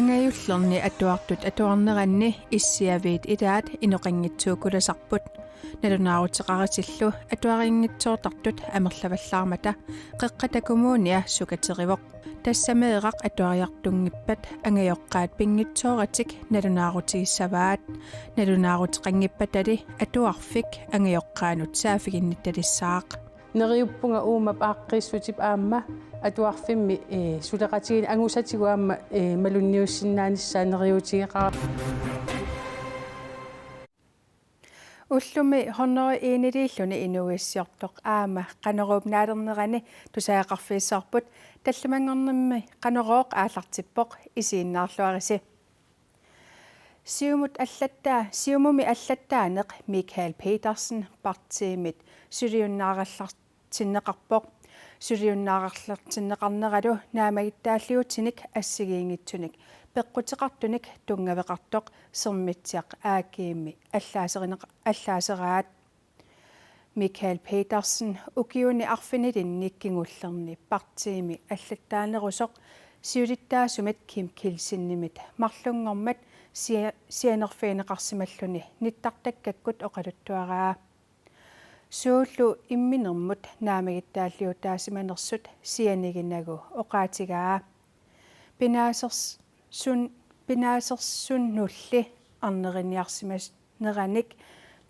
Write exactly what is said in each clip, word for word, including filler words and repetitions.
Angajullerni atuartut atuarneranni issiaviit ilaat inoqanngitsuukulasarput. Nalunaaruteqaratillu atuarinngitsoortartut amerlavallaarmata Qeqqata Kommunia sukaterivoq. Tassa meeraq atuariartunngippat angajoqqaat pinngitsooratik nalunaarutigissavaat. Nalunaaruteqanngippatali atuarfik angajoqqaanut saaffiginnittalissaaq. Neriuppunga uuma aaqqiissutip aamma atuarfimmi, ee, suleqatigiinneq angusatigut aamma, ee, malunniussinnaanissaa neriuutigeqaara. Ullumi hundrede og en-iliilluni inuuissiortoq aamma Qanoruup naalernerani tusagaqarfigissavarput, tallimanngornermi Qanorooq aallartippoq, isiginnaarluarisi. Siumut allattaa-, Siumumi allattaaneq Michael Petersen partiimit suliunnaarallartinneqarpoq. Suliunnaarallartinneqarneralu naammagittaalliutinik assigiinngitsunik peqquteqartunik tunngaveqartoq Sermitsiaq A G-mi allaaserineq-, allaaseraat. Michael Petersen ukiuni arfinilinni kingullerni partiimi allattaanerusoq siulittaasumit Kim Kielsenimit marlunngormat sia-, sianerfigineqarsimalluni nittartakkakkut oqaluttuaraa. Suullu imminermut naammagittaalliutaasimanersut sianiginagu oqaatigaa. Pinaasers-, sun-, pinaasersunulli arneriniarsimas-, neranik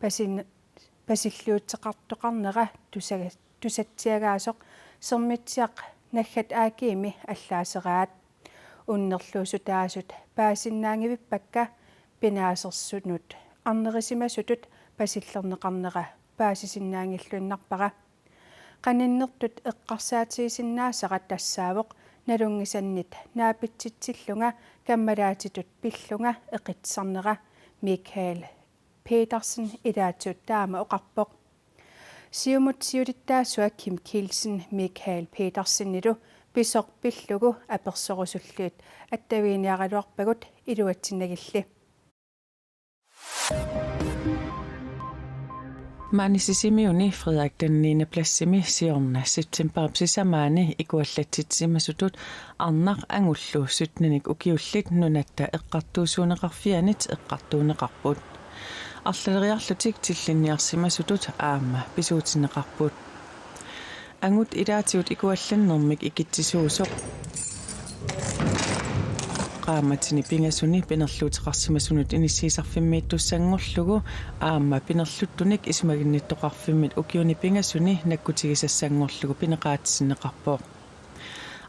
pasin-, pasilliuteqartoqarnera tusa-, tusatsiagaasoq Sermitsiaq naggat A G-mi allaaseraat. Unnerluussutaasut paasinnaanngivippakka, pinaasersunut arnerisimasutut pasillerneqarnera paasisinnaanngilluinnarpara. Qaninnertut eqqarsaatigisinnaasara tassaavoq nalunngisannit naapitsitsillunga kammalaatitut pillunga eqitsisarnera, Michael Petersen ilaatigut taama oqarpoq. Siumut siulittaasua Kim Kielsen Michael Petersenilu pisoq pillugu apersorusullutik attaviginiaraluarpagut, iluatsinnagilli. Maani Sisimiuni Frederik den niende pladsimi siorna septemberip sisamaani ikuallatsitsisimasutut arnaq angullu syttenik ukiullit Nunatta Eqqartuussiuuneqarfianit eqqartuunneqarput. Arlaleriarlutik tillinniarsimasutut aamma pisuutinneqarput. Angut ilaatigut ikuallannermik ikitsisuusoq qaammatini pingasuni pinerluuteqarsimasunut inissiisarfimmiittussanngorlugu aamma pinerluttunik isumaginnittoqarfimmit ukiuni pingasuni nakkutigisassanngorlugu pineqaatissinneqarpoq.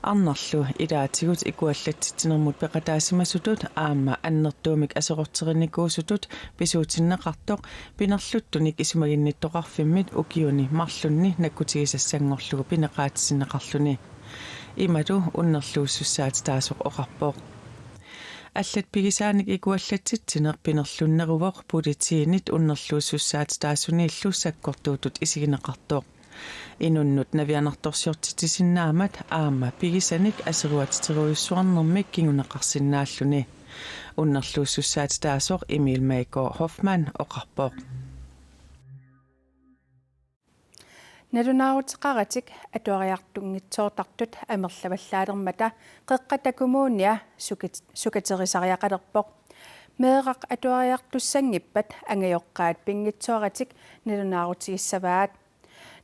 Arnarlu ilaatigut ikuallatsitsinermut peqataasimasutut aamma annertuumik aserorterinnikuusutut pisuutinneqartoq pinerluttunik isumaginnittoqarfimmit ukiuni marlunni nakkutigisassanngorlugu pineqaatissinneqarluni. Imalu unnerluussussaatitaasoq oqarpoq. Allat pigisaanik ikuallatsitsineq pinerlunneruvoq politiinit unnerluussussaatitaasuniillu sakkortuutut isigineqartoq. Inunnut navianartorsiortitsisinnaammat aamma pigisanik aseruatiterujussuarnermik kinguneqarsinnaalluni. Unnerluussussaatitaasoq Emil Meigård Hoffmann oqarpoq. Nalunaaruteqaratik atuariartunngitsoortartut amerlavallaalermata Qeqqata Kommunia sukat-, sukaterisariaqalerpoq. Meeraq atuariartussanngippat angajoqqaat pinngitsooratik nalunaarutigissavaat.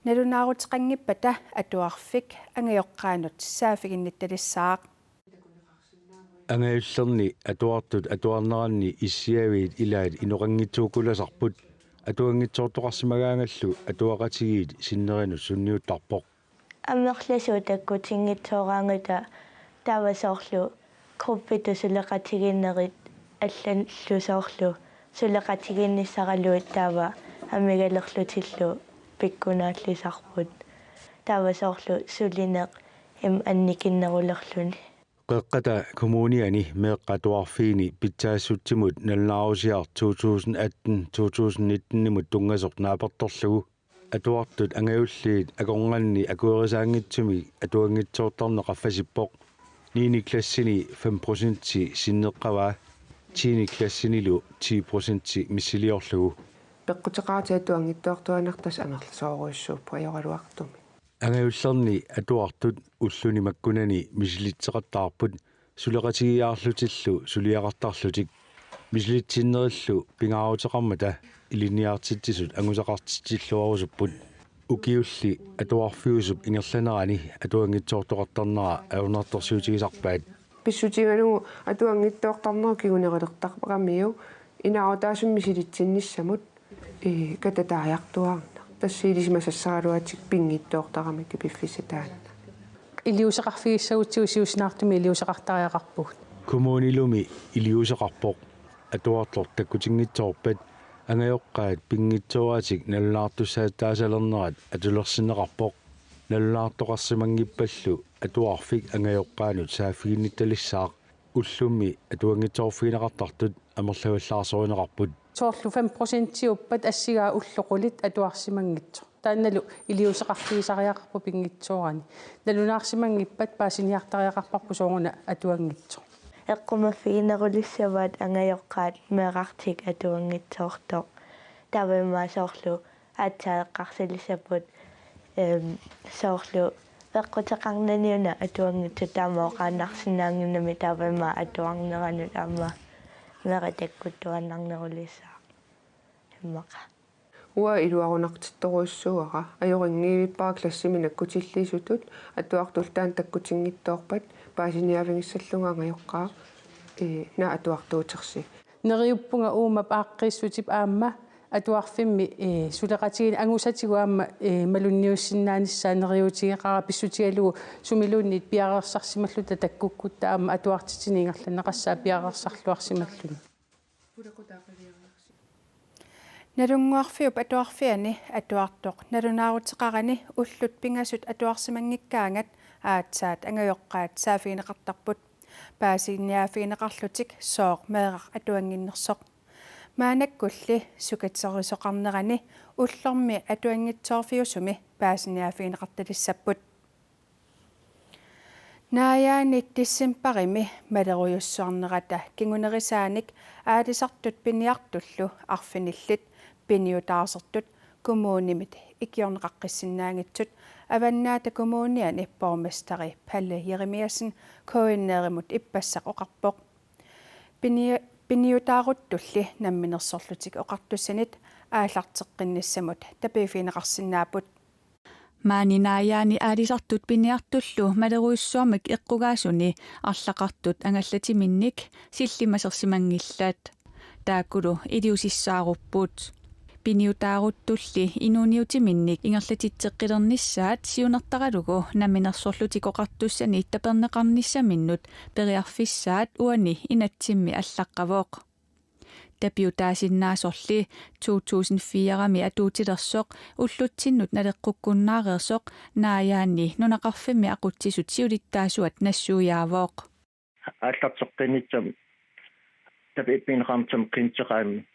Nalunaaruteqanngippata atuarfik angajoqqaanut saaffiginnittalissaaq. Angajullerni atuartut atuarneranni issiaviit ilaat inoqanngitsuukkulasarput. Atuanngitsoortoqarsimagaangallu atuaqatigiit sinnerinut sunniuttarpoq. Amerlasuut takkutinngitsooraangata taava soorlu gruppitut suleqatigiinnerit allallu soorlu suleqatigiinnissaraluit taava amigalerlutillu pikkunaallisarput. Taava soorlu sulineq ima annikinnerulerluni. Qeqqata Kommuniani meeqqat atuarfiini pitsaassutsitsimut nalunaarusiaq to tusind atten to tusind nittenimut tunngasoq naapertorlugu atuartut angajulliit akornanni akuerisaanngitsumik atuanngitsoortarneq qaffasippoq. Niende klassini fem procenti sinneqqavaa, tiende klassinilu ti procenti missiliorlugu. Peqquteqaratik atuanngitsoortuaannartut amerlasoorujussuupput ajoraluartumik. Angajullerni atuartut ulluni makkunani misilitseqattaarput. suleqatigiiaarlutillu suliaqartarlutik. Misilitsinnerillu pingaaruteqarmata ilinniartitsisut angusaqartitsilluarusupput. Ukiulli atuarfiusup ingerlanerani atuanngitsoortoqartarnera ajornartorsiutigisarpaat. Pissutigalugu atuanngitsoortarnerup kingunerulertarpagamiuk inaarutaasumik misilitsinnissamut, ee, katataajartuaarneq. Tassa ilisimasassaraluatik pinngitsoortaramikkit piffissaq taanna. Iliuuseqarfigissagutsigu siusinaartumik iliuuseqartariaqarpugut. Kommunilumi iliuuseqarpoq. Atuartoq takkutinngitsoorpat angajoqqaat pinngitsooratik nalunaartussaatitaasalernerat atulersinneqarpoq. Nalunaartoqarsimanngippallu atuarfik angajoqqaanut saaffiginnittalissaaq. Ullummi atuanngitsoorfigineqartartut amerlavallaarsorinneqarput. Soorlu fem procentiuppat assigaa ullut qulit atuarsimanngitsoq. Taannalu iliuuseqarfigisariaqarpoq pinngitsoorani. Nalunaarsimanngippat paasiniartariaqarparput sooruna atuanngitsoq. Eqqumaffiginerulissavaat angajoqqaat meerartik atuanngitsoortoq. Taava immaqa soorlu aatsaat eqqarsaalissapput, em, soorlu peqquteqarnani una atuanngitsoq taama oqaannarsinnaannginnami taava immaqa atuarneranut aamma meeraq takkuttuaannarnerulissaaq immaqa. Uanga iluarunartittorujussuuara, ajorinngivippara klassimi nakkutilliisutut, atuartullu taanna takkutinngitsoorpat, paasiniaavigissallugu angajoqqaaq, ee, naak atuartuutersi. Neriuppunga uuma aaqqiissutip aamma atuarfimmi, ee, suleqatigiinneq angusatigut aamma, ee, malunniussinnaanissaa neriuutigeqaara pissutigalugu sumiluunniit piareersarsimalluta takkukkutta aamma atuartitsineq ingerlanneqassaaq piareersarluarsimalluni. Nalunnguarfiup atuarfiani atuartoq nalunaaruteqarani ullut pingasut atuarsimanngikkaangat aatsaat angajoqqaat saaffigineqartarput. Paasiniaaffigineqarlutik sooq meeraq atuannginnersoq. Maannakkulli sukatserisoqarnerani ullormi atuanngitsoorfiusumi paasiniaaffigineqartalissapput. Naajaani decembarimi malerujussuarnerata kingunerisaanik aalisartut piniartullu arfinillit piniutaasertut kommunimit ikiorneqaqqissinnaanngitsut Avannaata Kommuniani borgmesteri Palle Jeremiassen K N R-imut ippassaq oqarpoq. Pini-, piniutaaruttulli Namminersorlutik Oqartussanit aallarteqqinnissamut tapiiffigineqarsinnaapput. Maani Naajaani aalisartut piniartullu malerujussuarmik eqqugaasuni arlaqartut angallatiminnik sillimasersimanngillat. Taakkulu iliuusissaarupput. Piniutaaruttulli inuuniutiminnik ingerlatitseqqilernissaat siunertaralugu Namminersorlutik Oqartussanit taperneqarnissaminnut periarfissaat uani inatsimmi allaqqavoq. Tapiutaasinnaasorli to tusind fire-mi atuutilersoq ullutsinnut naleqqukkukkunnaareersoq Naajaani nunaqarfimmi aqutsisut siulittaasuat nassuiaavoq. Aallarteqqinnissamut tapiiffigineqarnissamut qinitseqaami.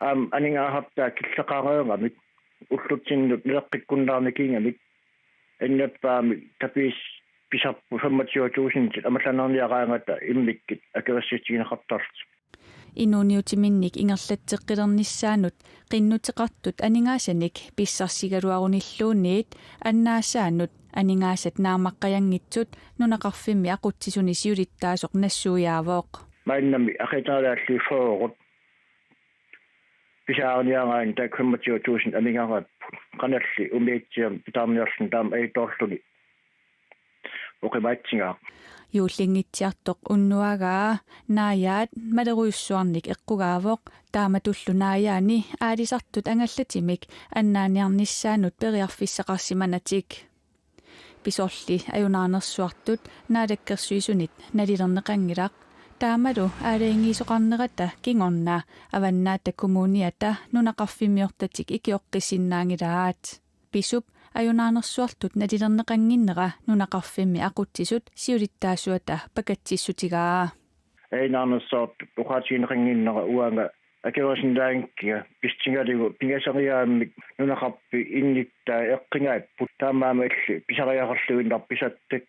Aamma aningaasartaa killeqareeramik ullutsinnut naleqqikkunnaarnikigamik annerpaamik tapiissut pisarput femogtyve tusindit amerlanerniaraangata immikkut akuersassutigineqartarlutik. Inuuniutiminnik ingerlatseqqilernissaanut qinnuteqartut aningaasanik pissarsigaluarunilluunniit annaasaannut aningaasat naammaqqajanngitsut nunaqarfimmi aqutsisuni siulittaasoq nassuiaavoq. Maannamut aqiinnaralaallu fyrre pisaariniaraanni taakku femogtyve tusind amigareerput. Qanalli umiatsiamik pitaarniarluni taama ajutoorluni oqimaatsigaaq. Juullingittartoq unnuagaa Naajaat malerujussuarnik eqqugaavoq, taamatullu Naajaani aalisartut angallatimik annaaniarnissaannut periarfissaqarsimanatik. Pisorli ajunaarnersuartut Naalakkersuisunit nalilerneqanngilaq, taamalu aalajangiisoqarnerata kingorna Avannaata Kommuniata nunaqarfimmiortatik ikioqqissinnaanngilaat. Pisup ajunaarnersuartut nalilerneqannginnera nunaqarfimmi aqutsisut siulittaasuata pakatsissutigaa. Ajunaarnersuartut oqaatigineqannginnera uanga akuerisinnaanngikkiga pissutigalugu pingasoriaammik nunaqarfik innuttaat eqqugaapput, taamaammalli pisariaqarluinnarpoq pisattat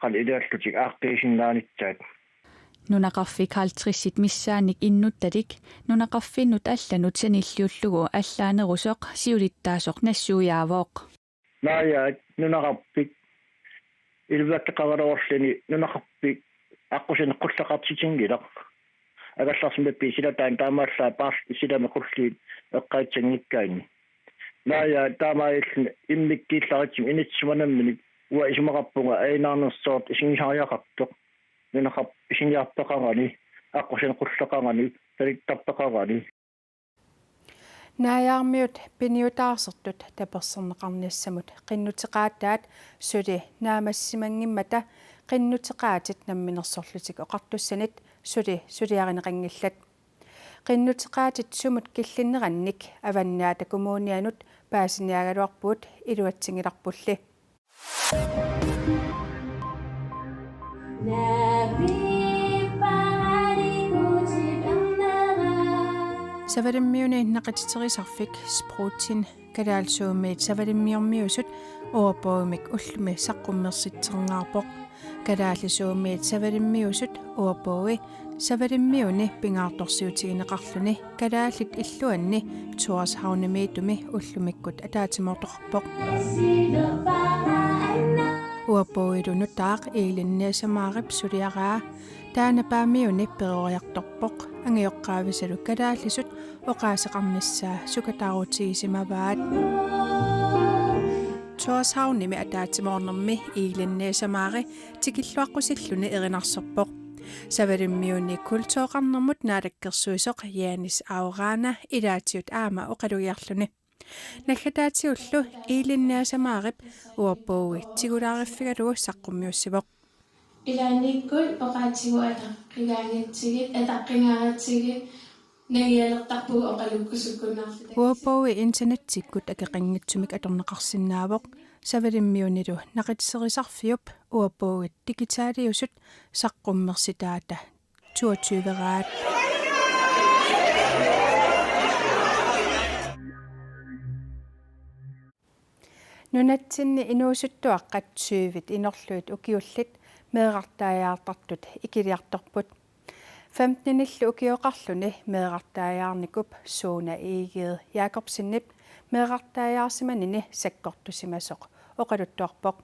qanoq iliorlutik aaqqiisinnaanissaat. Nunaqarfik halvtredsit missaannik innuttalik nunaqarfinnut allanut sanilliullugu allaanerusoq siulittaasoq nassuiaavoq. Naajaat nunaqarfik ilivakkeqaraluarluni nunaqarfik aqqusineq qulleqartitinngilaq. Angerlarsimappiaq silataani taamaallaat paarlugit silami qulliit eqqaassanngikkaanni. Naja taamaalilluni immikkuullaritsi inissisimanamminik uanga isumaqarpunga ajunaarnersoortut isigisariaqartoq. Nunaqarfik isiginiartaqarani, aqqusineq qulleqarani, salittartaqarani. Naajaarmiut piniutaarsertut tapersersorneqarnissamut qinnuteqaataat suli naammassimanngimmata qinnuteqaatit Namminersorlutik Oqartussanit suli suliarineqanngillat. Qinnuteqaatit sumut killinnerannik Avannaata Kommunianut paasiniaagaluarpugut iluatsinngilarpulli. Savalimmiuni naqititerisarfik Sprutsin kalaallisuumiit savalimmiormiusut uapoimik ullumi saqqummersitserungaarpoq. Kalaallisuumiit savalimmiusut uapoi savalimmiuni pingaartorsiutigineqarluni kalaallit illuanni Tórshavnimiittumi ullumikkut ataatsimoortoqarpoq. Uapoilu nutaaq Iilinniasamaarip suliaraa taanna Paamiuni peroriartorpoq, angajoqqaavisalu kalaallisut oqaaseqarnissaa sukataarutigisimavat. Tórshavnimi ataatsimoornermi Iilinniasamaari tikilluaqqusilluni erinarsorpoq. Savalimmiuni kultureqarnermut naalakkersuisoq Janis Aurana ilaatigut aamma oqalugiarluni. Naggataatigullu Iilinniasamaarip uapoi tigulaariffigalugu saqqummiussivoq. Ilaannikkut oqaatsigut ataqqigaangatsigit, ataqqigaaratsigit, nangialertarpugut oqalukkusukkunnaarluta. Uapoi internettikkut akeqanngitsumik atorneqarsinnaavoq, savalimmiunilu naqititerisarfiup uapoit digitaliusut saqqummersitaata toogtyveraat. Nunatsinni inuusuttuaqqat tyvit inorlugit ukiullit meerartaajaartartut ikiliartorput. Femtenillu ukioqarluni meerartaajaarnikuup Suna Egede Jakobsenip meerartaajaarsimanini sakkortusimasoq oqaluttuarpoq.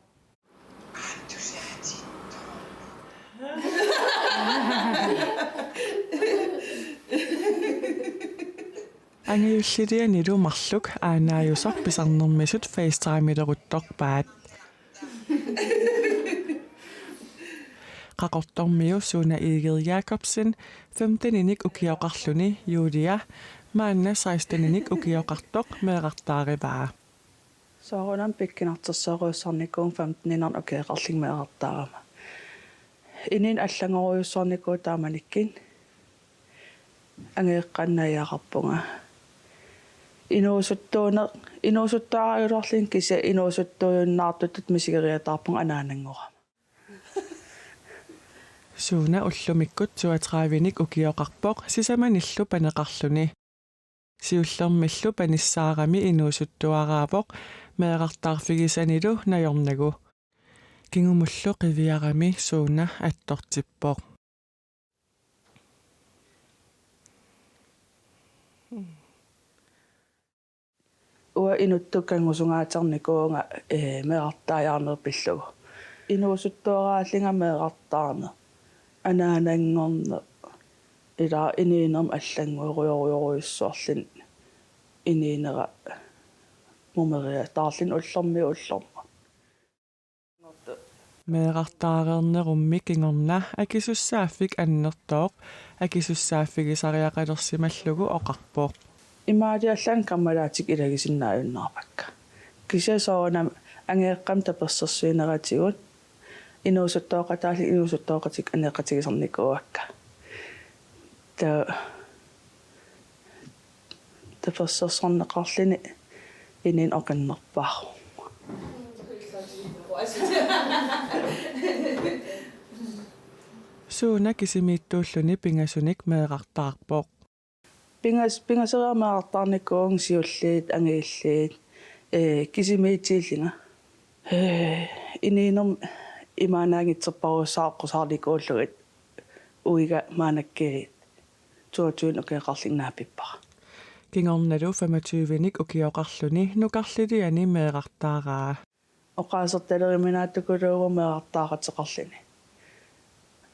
Angajullianilu marluk aanaajusaq pisarnermisut FaceTime-ileruttorpaat. Qaqortormiu Suna Egede Jakobsen femteninik ukioqarluni Julia maanna seksteninik ukioqartoq meerartaarivaa. Soorunami pikkunartorsiorujussuarnikuuvunga femteninik ukioqarlunga meerartaarama. Inuuneq allanngorujussuarnikuuvoq taamanikkut. Angajoqqaanut najugaqarpunga. Inuusuttuuneq, inuusuttuaraluarlunga kisianni inuusuttuujunnaartutut misigeriataarpunga anaananngorama. Suna ullumikkut toogtredivenik ukioqarpoq sisamanillu paneqarluni. Siullermillu panissaarami inuusuttuaraavoq meerartaarfigisanilu najornagu. Kingumullu qiviarami Suna attortippoq. Uanga inuttut kanngusunngaateqarnikuuvunga, ee, meerartaajaarneq pillugu. Inuusuttuaraallunga meerartaarneq. Anaananngorneq. Ila inuunermik allanngorujorujussuarluni inuunera mumeriataarluni ullormiit ullormut. Meerartaareernerummi kingorna akisussaaffik annertooq akisussaaffigisariaqalersimallugu oqarpoq. Imaaliallaannaq kammalaatikka ilagisinnaajunnaarpakka. Kisianni soorunami angajoqqaamik tapersersuineratigut inuusuttooqataallunga inuusuttooqatigut aneeqatigisarnikuuakka. Ta- Tapersersorneqarluni inuuneq oqinnerpaavoq. Suna kisimiittuulluni pingasunik meerartaarpoq. Pingas-, pingasoriarlunga meerartaarnikuuvunga siulliit, angajulliit, ee, kisimiitillunga. Ee, inuunermik imaannaanngitsorpassuit aqqusaarnikuullugit uiga maannakkut toogtyvenik ukioqarlunga naapippara. Kingornalu femogtyvenik ukioqarluni nukarliliani meerartaaraa. Oqaasertaleriminaattukuluuvoq meerartaaqateqarluni.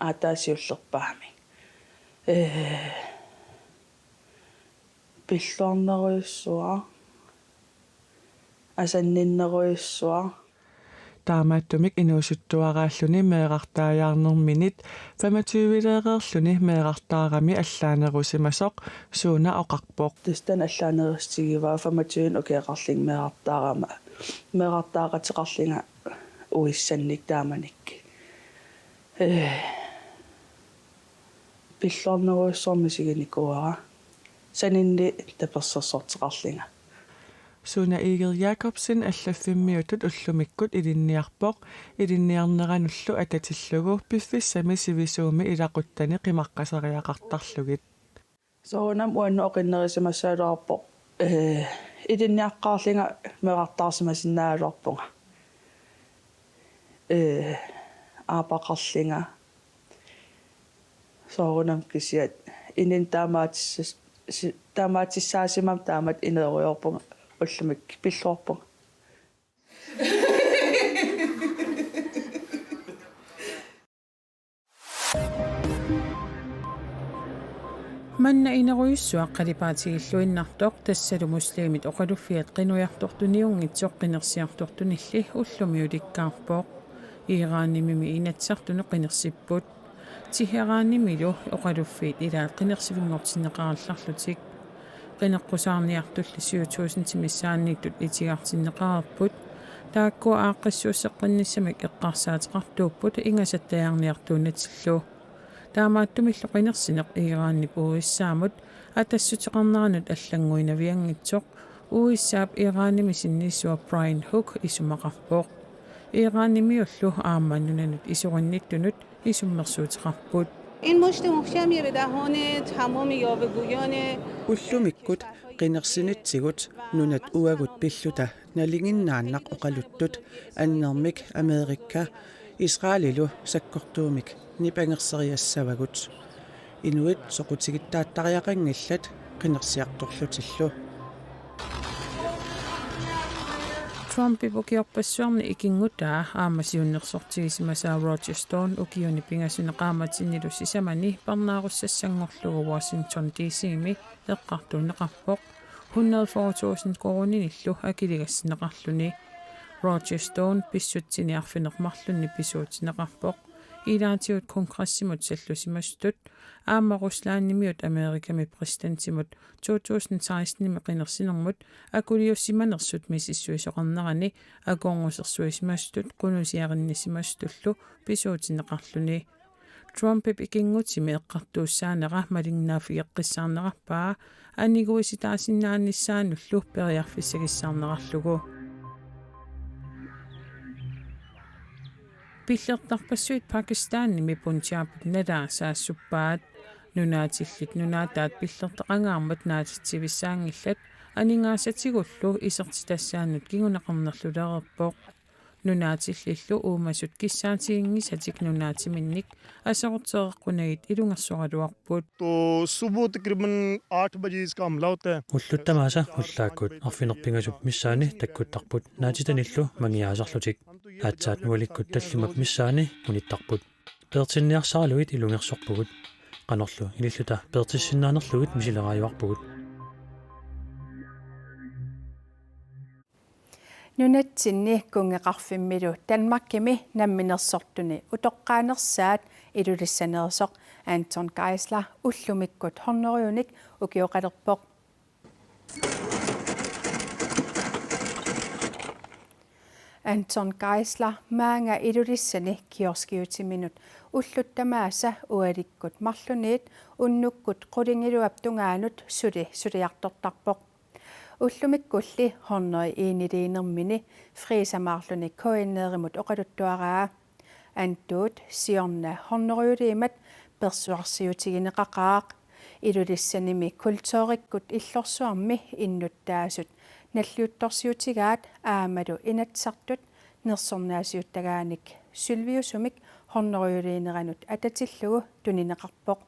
aatsaat siullerpaamik. Ee, pilluarnerujussuaq, asanninnerujussuaq. Taamaattumik inuusuttuaraalluni meerartaajaarnerminit femogtyve-leereerluni meerartaarami allaanerusimasoq Suna oqarpoq. Tassa taanna allaanerussutigivaa femogtyve ukioqarlunga meerartaarama, meerartaaqateqarlunga U S A-nnik taamanikkut. Ee, pilluarnerujussuarmik isiginikuuara. Saninni tapersersorteqarlunga. Suna Egede Jakobsen allaffimmiutut ullumikkut ilinniarpoq, ilinniarneranullu atatillugu piffissami sivisuumi ilaquttani qimaqqasariaqartarlugit. Soorunami uannut oqinnerisimassagaluarpoq, ee, ilinniaqqaarlunga meerartaarsimasinnaagaluarpunga. Ee, aappaqarlunga. Soorunami kisiat inunnut taamaatissas-, si-, taamaattussaasimammat taamatut ineerujoorpunga, ullumikkut pilluarpunga. Manna inerujussuaq qalipaatigilluinnartoq tassalu muslimit oqaluffiat qinujartortuniunngitsoq qinersiartortunilli ullumi ulikkaarpoq. Iranimimi Inatsisartunut qinersipput. Teheranimilu oqaluffiit ilaat qinersivinngortinneqarallarlutik. Qineqqusaarniartulli syv tusind missaanniittut itigartinneqareerput. Taakkua aaqqissuusseqqinnissamik eqqarsaateqartuupput ingasattajaarniartuunnatillu. Taamaattumillu qinersineq Iranip U S A-mut atassuteqarneranut allannguinavianngitsoq U S A-p Iranimi sinniissua Brian Hook isumaqarpoq. Iranimiullu aamma nunanut isorinnittunut isummersuuteqarput. این مشت محکمی به دهان تمام یاوه‌گویان Ullumikkut qinersinitsigut nunat uagut pilluta nalinginnaannaq oqaluttut annermik Amerika Israelilu sakkortuumik nipangerseriassavagut. Inuit soqutigittaattariaqanngillat qinersiartorlutillu. Trumpip ukiorpassuarni ikinngutaa aamma siunnersortigisimasaa Roger Stone ukiuni pingasuni qaammatinnilu sisamani parnaarussassanngorlugu Washington D C-mi eqqartuunneqarpoq hundrede fyrre tusind koruuninillu akiligassinneqarluni. Roger Stone pissutsini arfineq-marlunni pisuutinneqarpoq ilaatigut kongressimut sallusimasutut aamma Ruslandimiut Amerikami præsidentimut to tusind seksten-imi qinersinermut akuliussimanersut misissuisoqarnerani akornusersuisimasutut qunusiarinnisimasutullu pisuutinneqarluni. Trumpip ikinngutimi eqqartuussaanera malinnaaffigeqqissaarnerarpaa aniguisitaasinnaanissaanullu periarfissagissaarnerarlugu. Pillertarpassuit Pakistanimi Punjabip nalaa saassuppaat. Nunaatillit nunaataat pillertaqangaarmat naatitsivissaanngillat aningaasatigullu isertitassaannut kinguneqarnerlulereerpoq. Nunaatillillu uumasut kissaatiginngisatik nunaatiminnik aserortereqqunagit ilungersoraluarput. تو صبح تقریباً آٹھ بجے اس کا حملہ ہوتا ہے۔ Ullut tamaasa ullaakkut arfineq-pingasut missaani takkuttarput naatitanillu mangiaasarlutik. Aatsaat nualikkut tallimat missaani unittarput. Peertinniarsaralugit ilungersorpugut. Qanorlu ililluta peertissinnaanerlugit misileraajuarpugut. Nunatsinni kunngeqarfimmilu Danmarkimi namminersortuni utoqqaanersaat Ilulissaneersoq Anton Geisler ullumikkut hundredenik ukioqalerpoq. Anton Geisler maanga Ilulissani kioskiutiminut ullut tamaasa ualikkut marlunniit unnukkut qulingiluap tungaanut suli suliartortarpoq. Ullumikkulli hundrede eniliinermini freesermaarluni K N R-imut oqaluttuaraa. Antuup siorna hundredeliimat persuarsiutigineqaqaaq. Ilulissanimi kulturikkut illorsuarmi innuttaasut nalliuttorsiutigaat aammalu Inatsisartut nersornaasiuttagaanik sølviusumik hundredeliineranut atatillugu tunineqarpoq.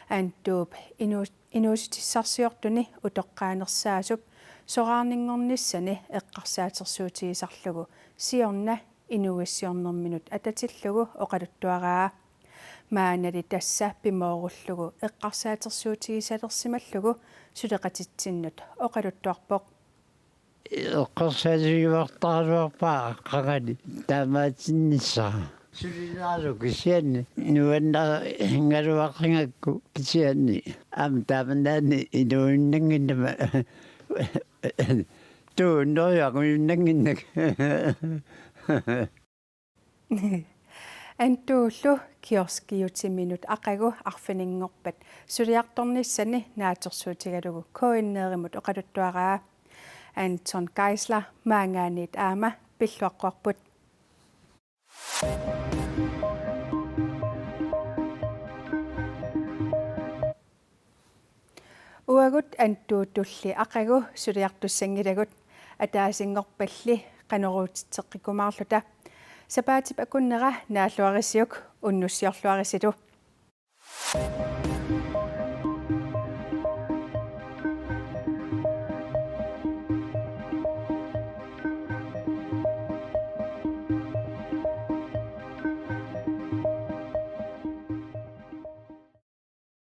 Antuup inu-, inuussutissarsiortuni utoqqaanersaasup soraarninngornissani eqqarsaatersuutigisarlugu siorna inuuissiornerminut atatillugu oqaluttuaraa. Maannali tassa pimoorullugu eqqarsaatersuutigisalersimallugu suleqatitsinnut oqaluttuarpoq. Eqqarsaatigiuartaraluarpara qangali taamaatinnissara. Sulinerlu kisianni nuannarigaluaqigakku kisianni aamma taamani inuuinnannginnama tuunnerujunngorujunnaannginnakku. Antuullu kioskiutiminnut aqagu arfininngorpat suliartornissani naatsorsuutigalugu K N R-imut oqaluttuaraa. Anton Geisler maanngaanniit aamma pilluaqquarput. Uagut Antuuttulli aqagu suliartussanngilagut, ataasinngorpalli qanoruutitseqqikkumaarluta. Sapaatip akunnera naalluarisiuk, unnussiorluarisilu.